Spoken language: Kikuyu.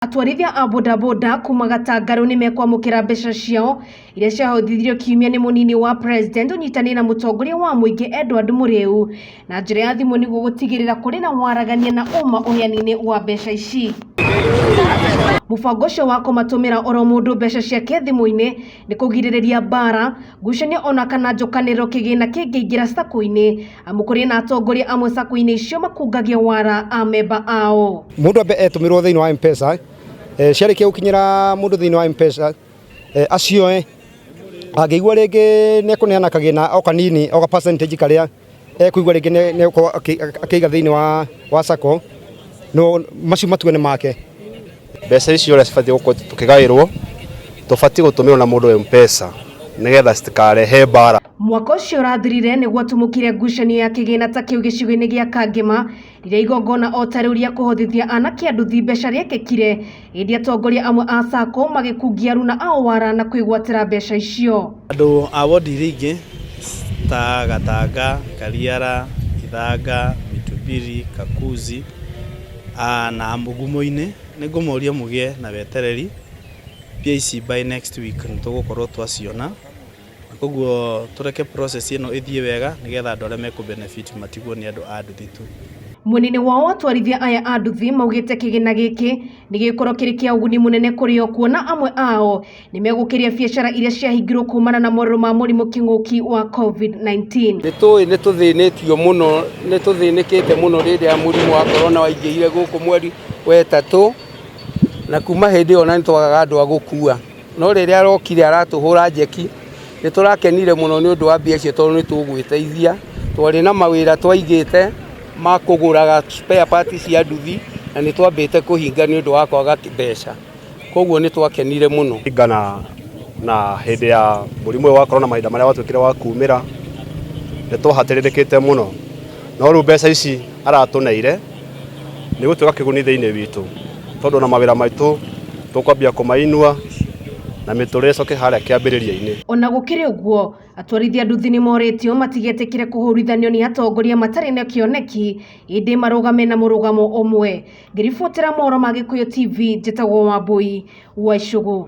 Atwarithia a bodaboda kuma Gatangaro nĩmekwamũkĩra mbeca ciao iria ciahotithirio kiumia nĩ mũnini wa president ũnyitanĩire na mũtongoria wa mũingĩ Edward Muriu na njĩra ya thimũ nĩguo gũtigĩrĩra kũrĩ na waragania na ũma ũheani-inĩ wa mbeca ici. Mũbango ũcio wa kũmatũmĩra oro mũndũ mbeca ciake thimũ-inĩ nĩ kũgirĩrĩria mbara, ngucanio ona kana njũkanĩrĩro kĩgĩna kĩngĩingĩra sacco-inĩ amu kũrĩ na atongoria amwe sacco-inĩ icio makungagia wara amemba ao. Mundu ambe etumirwo thiini wa Mpesa, ciarĩkia gũkinyĩra mũndũ thĩinĩ wa Mpesa, acioe angĩigua rĩngĩ nĩ ekũneana kagĩna o kanini o ga percentage karĩa ekũigua rĩngĩ nĩ egũkorwo akĩiga thĩinĩ wa sacco, no macio matua nĩ make. Mbeca icio ũrĩa cibatiĩ gũkorwo tũkĩgaĩrwo, tũbatiĩ gũtũmĩrwo na mũndũ Mpesa nĩgetha citikarehe mbara. Mwaka ũcio ũrathirire nĩguo tumũkire ngucanio ya kĩgĩna ta kĩu gĩcigo-inĩ gĩa Kangema rĩrĩa igongona o ta rĩu rĩa kũhothithia anake a nduthi mbeca rĩekĩkire ĩndĩ atongoria amwe a sacco magĩkungia aruna ao wara na kwĩgwatĩra mbeca icio. Andũ a wodi iria ingĩ ta Gatanga, Kariara, Ithanga, Mitubiri, Kakuzi na Mũgumo-inĩ nĩ ngũmoria mũgĩe na wetereri, mbia ici by next week nĩ tũgũkorwo twaciona, na koguo tũreke process ĩno ĩthiĩ wega nĩgetha andũ arĩa mekũ benefit matigwo nĩ andũ a nduthi tu. Mwena-inĩ wao atwarithia aya a nduthi maugĩte kĩgĩna gĩkĩ nĩ gĩgũkorwo kĩrĩ kĩa ũguni mũnene kũrĩ o kuona amwe ao nĩ megũkĩria biacara iria ciahingirwo kumana na morũrũ ma mũrimũ kĩng'ũki wa COVID-19. Nĩ tũĩ nĩ tũthĩnĩtio mũno, nĩ tũthĩnĩkĩte mũno rĩrĩa mũrimũ wa corona waingĩhire gũkũ mweri wa 3, na kuma hĩndĩ ĩyo na nĩ twagaga andũ a gũkua, no rĩrĩa arokire aratũhũra njeki, nĩ tũrakenire mũno nĩ ũndũ wa mbia icio tondũ nĩ tũgwĩteithia. Twarĩ na mawĩra twaigĩte ma kũgũraga spare parts cia nduthi na nĩ twambĩte kũhinga nĩ ũndũ wa kwaga mbeca, koguo nĩ twakenire mũno. Kũringana na hĩndĩ ya mũrimũ ũyũ wa corona, mahinda marĩa watuĩkire wa kumĩra, nĩ twahatĩrĩrĩkĩte mũno, no rĩu mbeca ici aratũneire nĩ gũtuĩka kĩguni thĩinĩ witũ, tondũ ona mawĩra maitũ tũkwambia kũmainua na mĩtũrĩre ĩcoke harĩa kĩambĩrĩria-inĩ. Ona gũkĩrĩ ũguo, atwarithia nduthi nĩ morĩtio matigetĩkĩre kũhũrithanio nĩ atongoria matarĩ na kĩoneki ĩndĩ marũgame na mũrũgamo ũmwe. Ngĩribotera mohoro ma Gĩkũyũ TV, njĩtagwo Wambui wa Icũgũ.